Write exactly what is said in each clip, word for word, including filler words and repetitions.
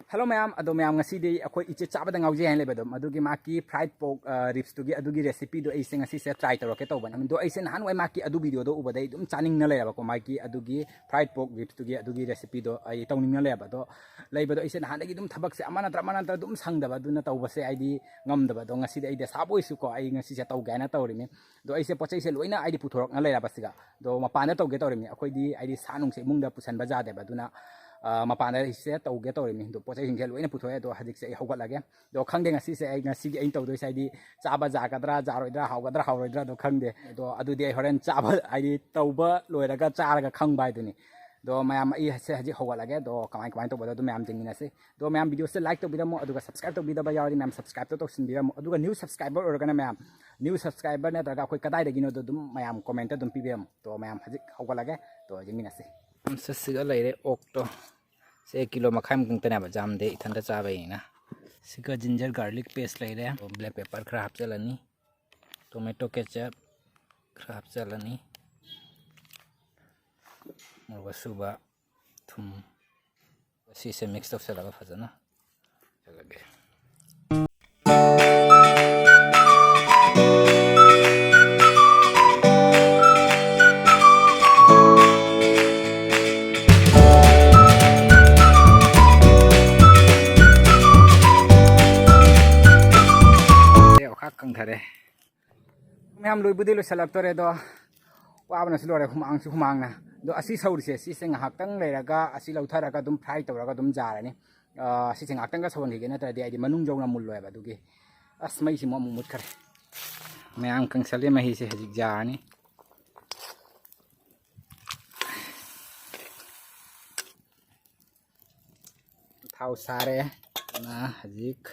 Hello ꯃꯌꯥꯝ, ꯑꯗꯣ ꯃꯌꯥꯝ, ꯉꯁꯤꯗꯤ ꯑꯩꯈꯣꯏ ꯏꯆꯦ ꯆꯥꯕꯗ ꯉꯥꯎꯖꯩ ꯍꯥꯏꯅ ꯂꯩꯕꯗꯣ, ꯑꯗꯨꯒꯤ ꯃꯥꯒꯤ fried pork ribsꯇꯨꯒꯤ ꯑꯗꯨꯒꯤ recipeꯗꯣ ꯑꯩꯁꯦ ꯉꯁꯤꯁꯦ try ꯇꯧꯔꯛꯀꯦ ꯇꯧꯕꯅꯤ꯫ ꯑꯗꯣ ꯑꯩꯁꯦ ꯅꯍꯥꯟꯋꯥꯏ ꯃꯥꯒꯤ ꯑꯗꯨ videoꯗꯣ ꯎꯕꯗꯩ ꯑꯗꯨꯝ ꯆꯥꯅꯤꯡꯅ ꯂꯩꯔꯕꯀꯣ, ꯃꯥꯒꯤ ꯑꯗꯨꯒꯤ fried pork ribsꯇꯨꯒꯤ ꯑꯗꯨꯒꯤ recipeꯗꯣ ꯑꯩ ꯇꯧꯅꯤꯡꯅ ꯂꯩꯔꯕ꯫ ꯑꯗꯣ ꯂꯩꯕꯗꯣ ꯑꯩꯁꯦ ꯅꯍꯥꯟꯗꯒꯤ ꯑꯗꯨꯝ ꯊꯕꯛꯁꯦ ꯑꯃ ꯅꯠꯇ꯭ꯔ ꯑꯃ ꯅꯠꯇ꯭ꯔ ꯑꯗꯨꯝ ꯁꯪꯗꯕ, ꯑꯗꯨꯅ ꯇꯧꯕꯁꯦ ꯑꯩꯗꯤ ꯉꯝꯗꯕ꯫ ꯑꯗꯣ ꯉꯁꯤꯗꯤ ꯑꯩꯗꯤ ꯑꯁꯥꯕ ꯑꯣꯏꯁꯨꯀꯣ, ꯑꯩ ꯉꯁꯤꯁꯦ ꯇꯧꯒꯦ ꯍꯥꯏꯅ ꯇꯧꯔꯤꯅꯤ꯫ ꯑꯗꯣ ꯑꯩꯁꯦ ꯄꯣꯠ ꯆꯩꯁꯦ ꯂꯣꯏꯅ ꯑꯩꯗꯤ ꯄꯨꯊꯣꯔꯛꯅ ꯂꯩꯔꯕ ꯁꯤꯒ꯫ ꯑꯗꯣ ꯃꯄꯥꯟꯗ ꯇꯧꯒꯦ ꯇꯧꯔꯤꯕꯅꯤ꯫ ꯑꯩꯈꯣꯏꯗꯤ ꯑꯩꯗꯤ ꯁꯥ ꯅꯨꯡꯁꯦ ꯏꯃꯨꯡꯗ ꯄꯨꯁꯟꯕ ꯌꯥꯗꯦꯕ꯫ ꯑꯗꯨꯅ, ꯑ, ꯃꯄꯥꯟꯗ ꯑꯩꯁꯦ ꯇꯧꯒꯦ ꯇꯧꯔꯤꯕꯅꯤ꯫ ꯑꯗꯣ ꯄꯣꯠ ꯆꯩꯁꯤꯡꯁꯦ ꯂꯣꯏꯅ ꯄꯨꯊꯣꯛꯑꯦ꯫ ꯑꯗꯣ ꯍꯧꯖꯤꯛꯁꯦ ꯑꯩ ꯍꯧꯒꯠꯂꯒꯦ꯫ ꯑꯗꯣ ꯈꯪꯗꯦ ꯉꯁꯤꯁꯦ ꯑꯩ, ꯉꯁꯤꯒꯤ ꯑꯩꯅ ꯇꯧꯗꯣꯏꯁꯦ ꯍꯥꯏꯗꯤ ꯆꯥꯕ ꯌꯥꯒꯗ꯭ꯔꯥ, ꯌꯥꯔꯣꯏꯗ꯭ꯔꯥ, ꯍꯥꯎꯒꯗ꯭ꯔꯥ, ꯍꯥꯎꯔꯣꯏꯗ꯭ꯔꯥ, ꯑꯗꯣ ꯈꯪꯗꯦ꯫ ꯑꯗꯣ ꯑꯗꯨꯗꯤ ꯑꯩ ꯍꯣꯔꯦꯟ ꯆꯥꯕ ꯍꯥꯏꯗꯤ ꯇꯧꯕ ꯂꯣꯏꯔꯒ ꯆꯥꯔꯒ ꯈꯪꯕ ꯍꯥꯏꯗꯨꯅꯤ꯫ ꯑꯗꯣ ꯃꯌꯥꯝ ꯑꯩꯁꯦ ꯍꯧꯖꯤꯛ ꯍꯧꯒꯠꯂꯒꯦ꯫ ꯑꯗꯣ ꯀꯃꯥꯏ ꯀꯃꯥꯏꯅ ꯇꯧꯕꯗꯣ ꯑꯗꯨ ꯃꯌꯥꯝ ꯌꯦꯡꯃꯤꯟꯅꯁꯤ꯫ ꯑꯗꯣ ꯃꯌꯥꯝ videoꯁꯦ like ꯇꯧꯕꯤꯔꯝꯃꯣ, ꯑꯗꯨꯒ subscribe ꯇꯧꯕꯤꯗꯕ ꯌꯥꯎꯔꯗꯤ ꯃꯌꯥꯝ subscribeꯇꯣ ꯇꯧꯁꯤꯟꯕꯤꯔꯝꯃꯣ꯫ ꯑꯗꯨꯒ new subscriber ꯑꯣꯏꯔꯒꯅ ꯃꯌꯥꯝ, new subscriber ꯅꯠꯇ꯭ꯔꯒ ꯑꯩꯈꯣꯏ ꯀꯗꯥꯏꯗꯒꯤꯅꯣꯗꯣ ꯑꯗꯨꯝ ꯃꯌꯥꯝ commentꯇ ꯑꯗꯨꯝ ꯄꯤꯕꯤꯔꯝꯃꯣ꯫ ꯑꯗꯣ ꯃꯌꯥꯝ ꯍꯧꯖꯤꯛ ꯍꯧꯒꯠꯂꯒꯦ꯫ ꯑꯗꯣ ꯌꯦꯡꯃꯤꯟꯅꯁꯤ꯫ ꯁꯤꯒ ꯂꯩꯔꯦ ꯑꯣꯛꯇꯣ꯫ ꯁꯦ ꯀꯤꯂꯣ ꯃꯈꯥꯏꯃꯨꯛ ꯈꯛꯇꯅꯦꯕ, ꯌꯥꯝꯗꯦ, ꯏꯊꯟꯇ ꯆꯥꯕꯩꯅꯤꯅ꯫ ꯁꯤꯒ ginger garlic paste ꯂꯩꯔꯦ꯫ Black pepper ꯈꯔ ꯍꯥꯞꯆꯤꯜꯂꯅꯤ꯫ Tomato ketchup ꯈꯔ ꯍꯥꯞꯆꯤꯜꯂꯅꯤ꯫ ꯃꯣꯔꯣꯛ ꯑꯁꯨꯕ, ꯊꯨꯝ꯫ ꯁꯤꯁꯦ mix ꯇꯧꯁꯜꯂꯒ ꯐꯖꯅ ꯇꯧꯁꯜꯂꯒꯦ꯫ ꯑꯣꯈꯥꯛ ꯀꯪꯊꯔꯦ꯫ ꯃꯌꯥꯝ ꯂꯣꯏꯕꯨꯗꯤ ꯂꯣꯏꯁꯤꯜꯂꯛꯇꯣꯔꯦ ꯑꯗꯣ, ꯋꯥꯕꯅꯁꯨ ꯂꯣꯏꯔꯦ, ꯍꯨꯃꯥꯡꯁꯨ ꯍꯨꯃꯥꯡꯅ꯫ ꯑꯗꯣ ꯑꯁꯤ ꯁꯧꯔꯤꯁꯦ, ꯁꯤꯁꯦ ꯉꯥꯏꯍꯥꯛꯇꯪ ꯂꯩꯔꯒ ꯑꯁꯤ ꯂꯧꯊꯔꯒ ꯑꯗꯨꯝ fry ꯇꯧꯔꯒ ꯑꯗꯨꯝ ꯌꯥꯔꯅꯤ꯫ ꯑ, ꯁꯤꯁꯦ ꯉꯥꯏꯍꯥꯛꯇꯪꯒ ꯁꯧꯍꯟꯈꯤꯒꯦ, ꯅꯠꯇ꯭ꯔꯗꯤ ꯑꯩꯗꯤ ꯃꯅꯨꯡ ꯌꯧꯅ ꯃꯨꯜꯂꯣꯏꯕ꯫ ꯑꯗꯨꯒꯤ ꯑꯁ, ꯃꯩꯁꯤꯃꯨꯛ ꯑꯃꯨꯛ ꯃꯨꯠꯈ꯭ꯔꯦ꯫ ꯃꯌꯥꯝ ꯀꯪꯁꯜꯂꯦ, ꯃꯍꯤꯁꯦ ꯍꯧꯖꯤꯛ ꯌꯥꯔꯅꯤ꯫ ꯊꯥꯎ ꯁꯥꯔꯦ꯫ ꯑꯗꯨꯅ ꯍꯧꯖꯤꯛ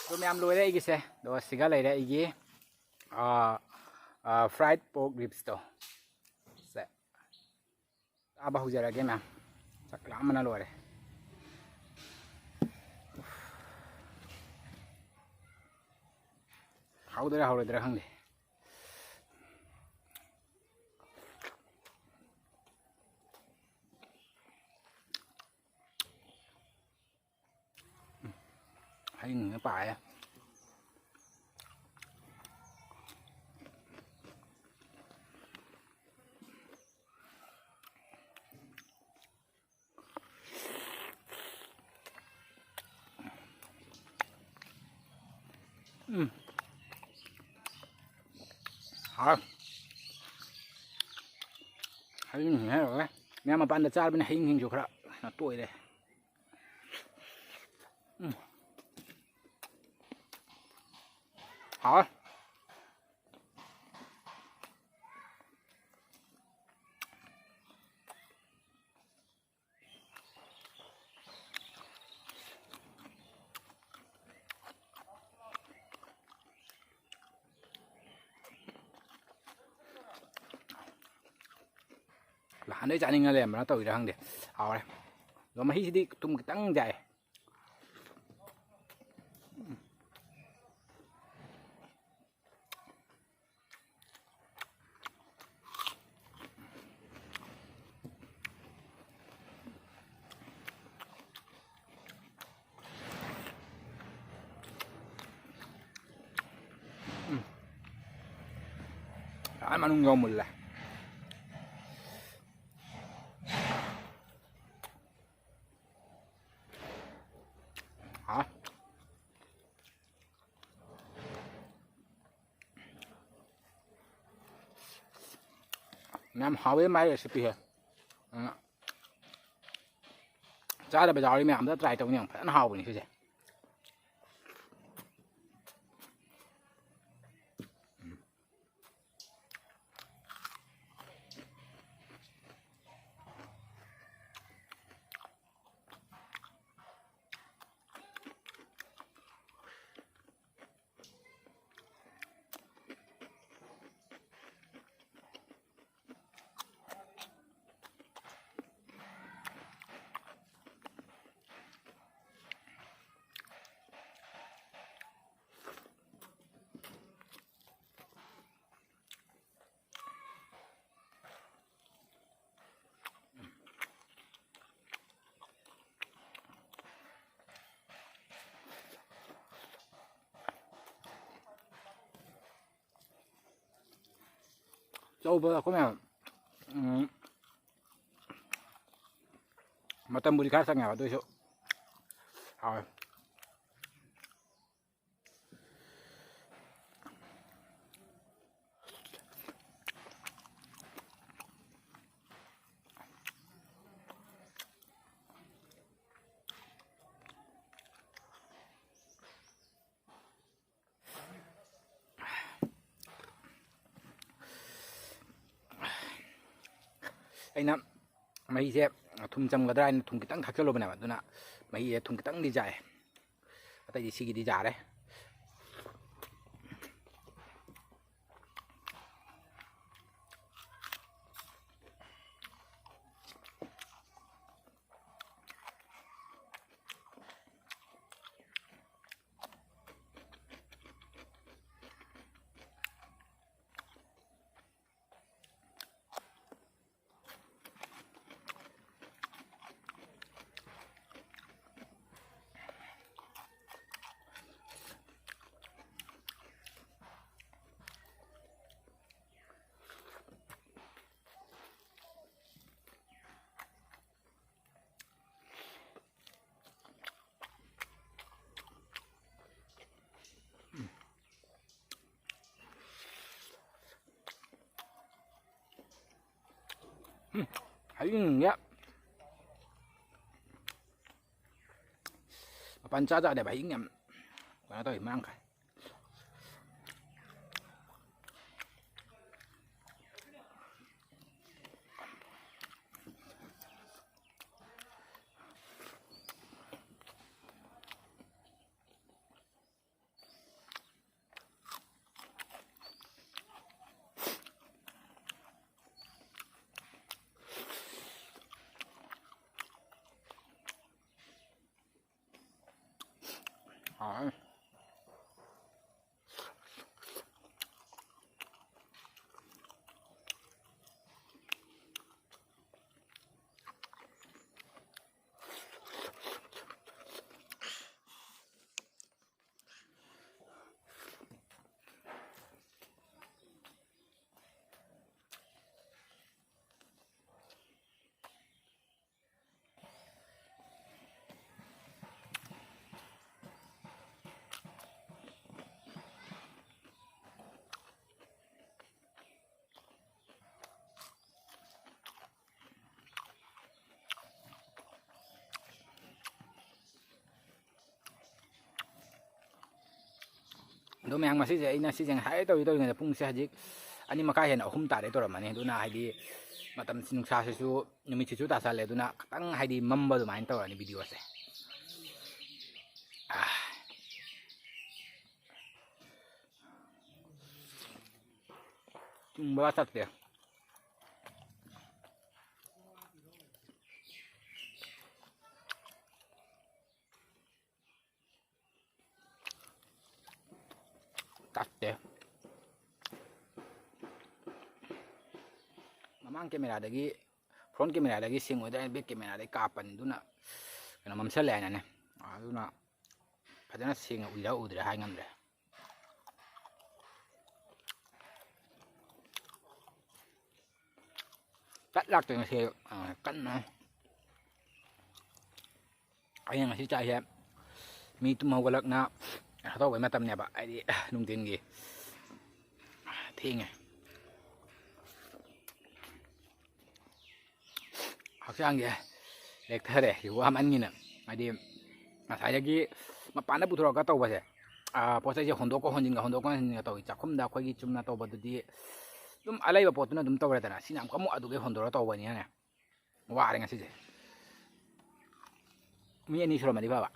ꯑꯗꯨ ꯃꯌꯥꯝ ꯂꯣꯏꯔꯦ ꯑꯩꯒꯤꯁꯦ꯫ ꯑꯗꯣ ꯁꯤꯒ ꯂꯩꯔꯦ ꯑꯩꯒꯤ, ꯑꯥ, ꯑꯥ, fried pork ribsꯇꯣ꯫ ꯁꯦ꯫ ꯆꯥꯕ ꯍꯧꯖꯔꯒꯦ ꯃꯌꯥꯝ꯫ ꯆꯥꯛ ꯂꯥꯝꯕꯅ ꯂꯣꯏꯔꯦ꯫ ꯍꯥꯎꯗꯣꯏꯔꯥ ꯍꯥꯎꯔꯣꯏꯗꯣꯏꯔꯥ ꯈꯪꯗꯦ꯫ ꯍꯌꯤꯡꯅ ꯄꯥꯏꯌꯦ꯫ ꯎꯝ꯫ ꯍꯥꯎ꯫ ꯍꯌꯤꯡ ꯍꯥꯏꯔꯒ ꯃꯌꯥꯝ ꯃꯄꯥꯟꯗ ꯆꯥꯔꯕꯅꯤꯅ ꯍꯌꯤꯡꯁꯤꯡꯁꯨ ꯈꯔ ꯀꯩꯅꯣ ꯇꯣꯏꯔꯦ꯫ ꯎꯝ꯫ ꯍꯥꯎ꯫ ꯅꯍꯥꯟꯗꯩ ꯆꯥꯅꯤꯡꯉ ꯂꯩꯔꯝꯕꯅ ꯇꯧꯔꯤꯔꯥ ꯈꯪꯗꯦ꯫ ꯍꯥꯎꯔꯦ꯫ ꯑꯗꯣ ꯃꯍꯤꯁꯤꯗꯤ ꯊꯨꯝ ꯈꯤꯇꯪ ꯌꯥꯛꯑꯦ꯫ ꯎꯝ꯫ ꯑꯥ ꯃꯅꯨꯡ ꯌꯧ ꯃꯨꯜꯂꯦ꯫ ꯍꯥ? ꯌꯥꯝ ꯍꯥꯎꯋꯦ ꯃꯥꯏ recipe ꯁꯦ꯫ ꯑꯗꯨꯅ ꯆꯥꯗꯕ ꯌꯥꯎꯔꯤ ꯃꯌꯥꯝꯗ try ꯇꯧꯅꯤ, ꯌꯥꯝ ꯐꯖꯅ ꯍꯥꯎꯕꯅꯤ ꯁꯤꯁꯦ꯫ ꯆꯧꯕ ꯑꯩꯈꯣꯏ ꯃꯌꯥꯝ, ꯎꯝ, ꯃꯇꯝꯕꯨꯗꯤ ꯈꯔ ꯆꯪꯉꯦꯕ, ꯑꯗꯨ ꯑꯣꯏꯁꯨ ꯍꯥꯎꯋꯦ꯫ ꯑꯩꯅ ꯃꯍꯤꯁꯦ ꯊꯨꯝ ꯆꯝꯒꯗ꯭ꯔꯥ ꯍꯥꯏꯅ ꯊꯨꯝ ꯈꯤꯇꯪ ꯊꯥꯛꯆꯜꯂꯨꯕꯅꯦꯕ, ꯑꯗꯨꯅ ꯃꯍꯤꯁꯦ ꯊꯨꯝ ꯈꯤꯇꯪꯗꯤ ꯌꯥꯛꯑꯦ, ꯑꯇꯩꯗꯤ ꯁꯤꯒꯤꯗꯤ ꯌꯥꯔꯦ꯫ ꯎꯝ, ꯍꯌꯤꯡꯁꯦ ꯃꯄꯥꯟ ꯆꯥ ꯆꯥꯗꯦꯕ, ꯍꯌꯤꯡ ꯌꯥꯝ ꯀꯩꯅꯣ ꯇꯧꯋꯤ, ꯃꯥꯡꯈ꯭ꯔꯦ꯫ ꯍꯥꯎꯋꯦ꯫ ꯑꯗꯣ ꯃꯌꯥꯝ, ꯉꯁꯤꯁꯦ ꯑꯩꯅ ꯁꯤꯁꯦ ꯉꯁꯥꯏ ꯇꯧꯔꯤ ꯇꯧꯔꯤꯉꯩꯗ ꯄꯨꯡꯁꯦ ꯍꯧꯖꯤꯛ ꯑꯅꯤ ꯃꯈꯥꯏ ꯍꯦꯟꯅ ꯑꯍꯨꯝ ꯇꯥꯔꯦ ꯇꯧꯔꯝꯃꯅꯤ꯫ ꯑꯗꯨꯅ ꯍꯥꯏꯗꯤ ꯃꯇꯝꯁꯤ, ꯅꯨꯡꯁꯥꯁꯤꯁꯨ, ꯅꯨꯃꯤꯠꯁꯤꯁꯨ ꯇꯥꯁꯜꯂꯦ꯫ ꯑꯗꯨꯅ ꯈꯤꯇꯪ ꯍꯥꯏꯗꯤ ꯃꯝꯕ ꯑꯗꯨꯃꯥꯏꯅ ꯇꯧꯔꯅꯤ ꯚꯤꯗꯤꯑꯣꯁꯦ꯫ ꯑꯥ꯫ ꯇꯨꯝꯕꯒ ꯆꯠꯇꯦ꯫ ꯇꯠꯇꯦ꯫ ꯃꯃꯥꯡ ꯀꯦꯃꯦꯔꯥꯗꯒꯤ, ꯐ꯭ꯔꯣꯟ ꯀꯦꯃꯦꯔꯥꯗꯒꯤ ꯁꯦꯡꯉꯣꯏꯗ꯭ꯔꯥ ꯍꯥꯏꯅ ꯕꯦꯛ ꯀꯦꯃꯦꯔꯥꯗꯒꯤ ꯀꯥꯞꯄꯅꯤ꯫ ꯑꯗꯨꯅ ꯀꯩꯅꯣ, ꯃꯝꯁꯜꯂꯦ ꯍꯥꯏꯅꯅꯦ꯫ ꯑꯗꯨꯅ ꯐꯖꯅ ꯁꯦꯡꯅ ꯎꯏꯔꯥ ꯎꯗ꯭ꯔꯦ ꯍꯥꯏ ꯉꯝꯗ꯭ꯔꯦ꯫ ꯆꯠ ꯂꯥꯛꯇꯣꯏ ꯉꯁꯤ꯫ ꯑ, ꯀꯟꯅ꯫ ꯑꯩꯅ ꯉꯁꯤ ꯆꯥꯛꯁꯦ ꯃꯤ ꯇꯨꯝ ꯍꯧꯒꯠꯂꯛꯅ ꯀꯩꯅꯣ ꯇꯧꯕꯩ ꯃꯇꯝꯅꯦꯕ, ꯍꯥꯏꯗꯤ ꯅꯨꯡꯊꯤꯟꯒꯤ꯫ ꯊꯦꯡꯉꯦ꯫ ꯍꯛꯆꯥꯡꯁꯦ ꯂꯦꯛꯊꯔꯦ, ꯁꯤ ꯋꯥꯃꯟꯒꯤꯅ꯫ ꯍꯥꯏꯗꯤ ꯉꯁꯥꯏꯗꯒꯤ ꯃꯄꯥꯟꯗ ꯄꯨꯊꯣꯔꯛꯑꯒ ꯇꯧꯕꯁꯦ, ꯑꯥ, ꯄꯣꯠ ꯆꯩꯁꯦ ꯍꯣꯟꯗꯣꯛꯀ ꯍꯣꯟꯖꯤꯟꯒ, ꯍꯣꯟꯗꯣꯛꯀ ꯍꯣꯟꯖꯤꯟꯒ ꯇꯧꯏ꯫ ꯆꯥꯛꯈꯨꯝꯗ ꯑꯩꯈꯣꯏꯒꯤ ꯆꯨꯝꯅ ꯇꯧꯕꯗꯨꯗꯤ ꯑꯗꯨꯝ ꯑꯂꯩꯕ ꯄꯣꯠꯇꯨꯅ ꯑꯗꯨꯝ ꯇꯧꯔꯦꯗꯅ꯫ ꯁꯤꯅ ꯑꯃꯨꯛꯀ ꯑꯃꯨꯛ ꯑꯗꯨꯒꯩ ꯍꯣꯟꯗꯣꯔ ꯇꯧꯕꯅꯤꯅꯅꯦ, ꯋꯥꯔꯦ ꯉꯁꯤꯁꯦ꯫ ꯃꯤ ꯑꯅꯤ ꯁꯨꯔꯝꯃꯗꯤ ꯐꯕ꯫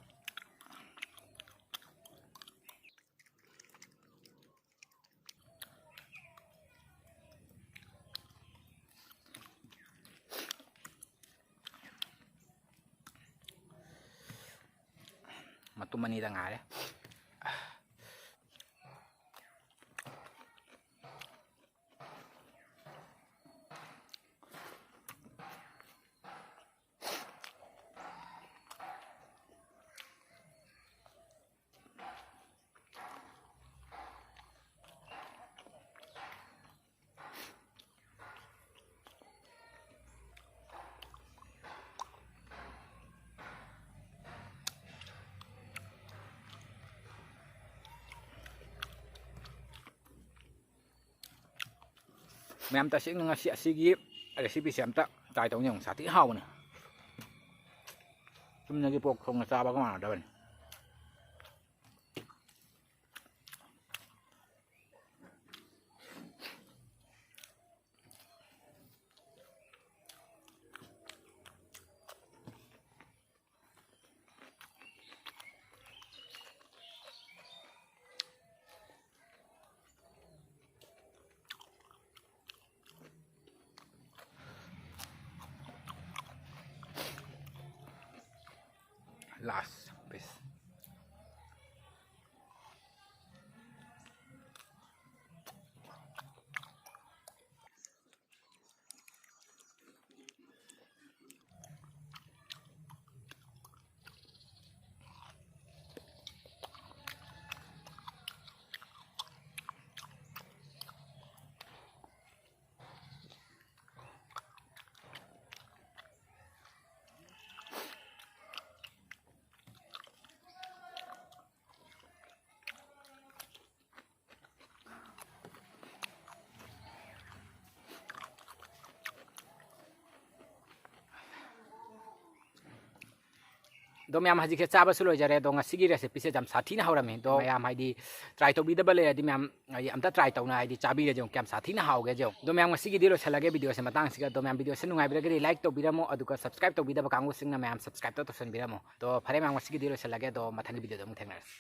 ꯃꯇꯨꯝ ꯑꯅꯤꯗ ꯉꯥꯏꯔꯦ꯫ ꯃꯌꯥꯝ, ꯇꯁꯦꯡꯅ ꯉꯁꯤ ꯑꯁꯤꯒꯤ recipeꯁꯦ ꯑꯝꯇ try ꯇꯧ ꯌꯦꯡꯉꯨ, ꯁꯥꯊꯤ ꯍꯥꯎꯕꯅꯦ꯫ ꯆꯨꯝꯅꯒꯤ ꯄꯣꯛ ꯊꯣꯡꯅ ꯆꯥꯕꯒ ꯃꯥꯟꯅꯗꯕꯅꯤ꯫ Last piece. ꯑꯗꯣ ꯃꯌꯥꯝ, ꯍꯧꯖꯤꯛꯁꯦ ꯆꯥꯕꯁꯨ ꯂꯣꯏꯖꯔꯦ꯫ ꯑꯗꯣ ꯉꯁꯤꯒꯤ recipeꯁꯦ ꯌꯥꯝ ꯁꯥꯊꯤꯅ ꯍꯧꯔꯝꯃꯤ꯫ ꯑꯗꯣ ꯃꯌꯥꯝ ꯍꯥꯏꯗꯤ try ꯇꯧꯕꯤꯗꯕ ꯂꯩꯔꯗꯤ ꯃꯌꯥꯝ ꯍꯥꯏꯗꯤ ꯑꯝꯇ try ꯇꯧꯅ ꯍꯥꯏꯗꯤ ꯆꯥꯕꯤꯔꯁꯦ, ꯌꯦꯡꯉꯨ ꯀꯌꯥꯝ ꯁꯥꯊꯤꯅ ꯍꯥꯎꯒꯦ ꯌꯦꯡꯉꯨ꯫ ꯑꯗꯣ ꯃꯌꯥꯝ, ꯉꯁꯤꯒꯤꯗꯤ ꯂꯣꯏꯁꯤꯜꯂꯒꯦ videoꯁꯦ ꯃꯇꯥꯡꯁꯤꯒ꯫ ꯑꯗꯣ ꯃꯌꯥꯝ, videoꯁꯦ ꯅꯨꯡꯉꯥꯏꯕꯤꯔꯒꯗꯤ like ꯇꯧꯕꯤꯔꯝꯃꯣ, ꯑꯗꯨꯒ subscribe ꯇꯧꯕꯤꯗꯕ ꯀꯥꯡꯕꯨꯁꯤꯡꯅ ꯃꯌꯥꯝ subscribeꯇ ꯇꯧꯁꯟꯕꯤꯔꯝꯃꯣ꯫ ꯑꯗꯣ ꯐꯔꯦ ꯃꯌꯥꯝ, ꯉꯁꯤꯒꯤꯗꯤ ꯂꯣꯏꯁꯤꯜꯂꯒꯦ꯫ ꯑꯗꯣ ꯃꯊꯪꯒꯤ videoꯗ ꯑꯃꯨꯛ ꯊꯦꯡꯅꯔꯁꯤ꯫